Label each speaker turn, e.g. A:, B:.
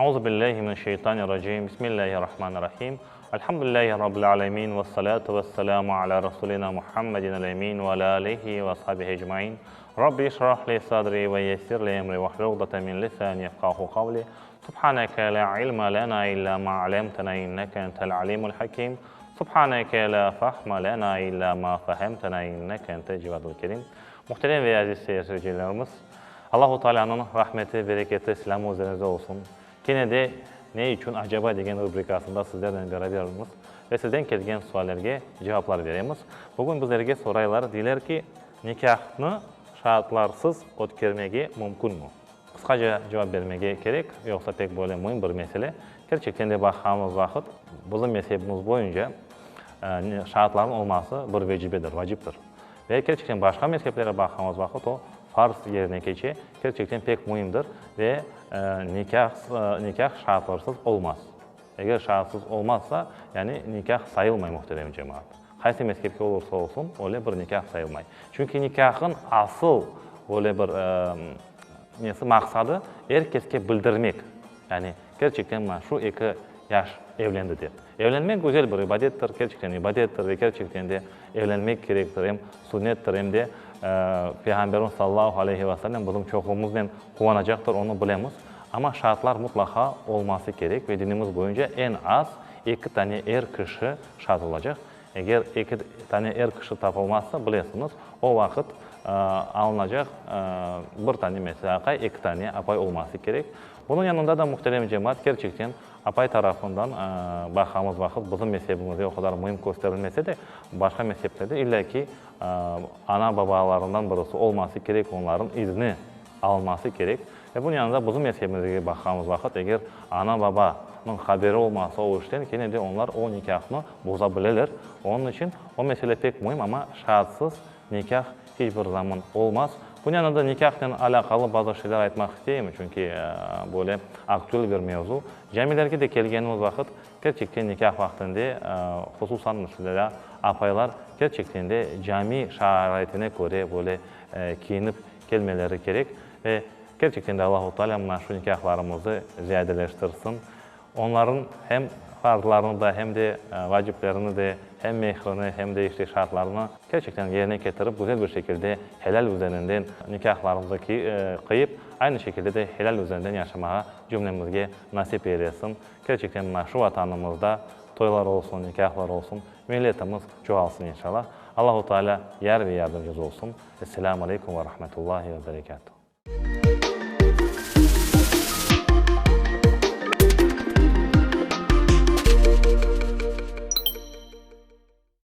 A: Auzu billahi mineşşeytanirracim. Bismillahirrahmanirrahim. Elhamdülillahi Rabbil alemin. Vessalatu vesselamu ala Rasulina Muhammedin el-emin ve ala alihi ve ashabihi ecmain. Rabbi işrah li sadri ve yessir li emri vahlul uqdeten min lisani yefqahu qavli. Subhaneke la ilme lena illa ma alemtena inneke entel alimul hakim. Subhaneke la fahme lena illa ma fehemtena inneke entel cevadul kerim. Muhterem ve aziz seyircilerimiz, Allahu Taalânıñ rahmeti, bereketi, selâmı üzeriñizde olsun. Kene de Ne içün acaba degen rubrikasında sizlernen berabermiz ve sizden kelgen suallerge cevaplar beremiz. Bugün bizlerge soraylar, deyler ki, nikâhnı şaatlarsız ötkermege mümkünmi? Qısqaca cevap bermege kerek, yoqsa pek böyle müim bir mesele. Kerçekten de baqqanımız vaqıt, bizim mezhebimiz boyunca şaatlarnıñ olması bir vecibedir, vaciptir. Ve kerçekten başqa mezheplere baqqanımız vaqıt o farz yerine keçe, kerçekten pek müimdir ve nikâh nikâh şaatlarsız olmaz. Eger şaatsız olmazsa, yani nikâh sayılmay, muhterem cemaat. Qaysı mezhepke olursa olsun, öyle bir nikâh sayılmay. Çünki nikâhın asıl öyle bir nesi, maqsadı, er keske bildirmek, yani kerçekten mına şu eki yaş evlendi dep. Evlenmek güzel bir ibadettir, kerçekten ibadettir ve kerçekten de evlenmek kerektir, em sünnettir, em de Peyğamberimiz sallallahu aleyhi ve sellem bizim çoqluğımıznen quvanacaqtır, onı bilemiz. Amma şaatlar mutlaqa olması kerek ve dinimiz boyunca eñ az eki tane er kişi şaat olacaq. Eger eki tane er kişi tapılmazsa, bilesiñiz, o vaqıt alınacaq bir tane, meselâ, aqay, eki tane apay olması kerek. Bunıñ yanında da, muhterem cemaat, kerçekten, apay tarafından baqamız vaqıt, bizim mezhebimizde o qadar müim kösterilmese de, başqa mezheplerde illâ ki ana-babalarından birisi olması kerek, onlarnıñ izni alınması kerek. Ve bunıñ yanında bizim mezhebimizge baqqanımız vaqıt, eger ana-babanıñ haberi olmasa o işten, kene de onlar o nikâhnı boza bileler. Onıñ içün o mesele pek müim, amma şaatsız nikâh iç bir zaman olmaz. Bunıñ yanında nikâhnen alâqalı bazı şeyler aytmaq isteyim, çünki böyle aktüel bir mevzu. Camilerge de kelgenimiz vaqıt, kerçekten nikâh vaqtında, hususan, meselâ, apaylar kerçekten de cami şaraitine köre böyle kiyinip kelmeleri kerek ve kerçekten de Allahu Teala mına şu nikâhlarımızı ziyadeleştirsin. Onların hem farzlarını da, hem de vaciplerini de, hem mehrini, hem de işte şartlarını kerçekten yerine ketirip, güzel bir şekilde helal üzerinden nikâhlarımızı qıyıp, aynı şekilde de helal üzerinden yaşamağa cümlemizge nasip eylesin. Kerçekten mına şu Vatanımızda toylar olsun, nikâhlar olsun, milletimiz çoğalsın inşallah. Allahu Teala yar ve yardımcımız olsun. Esselâmu aleykum ve rahmetullahi ve berekâtuh.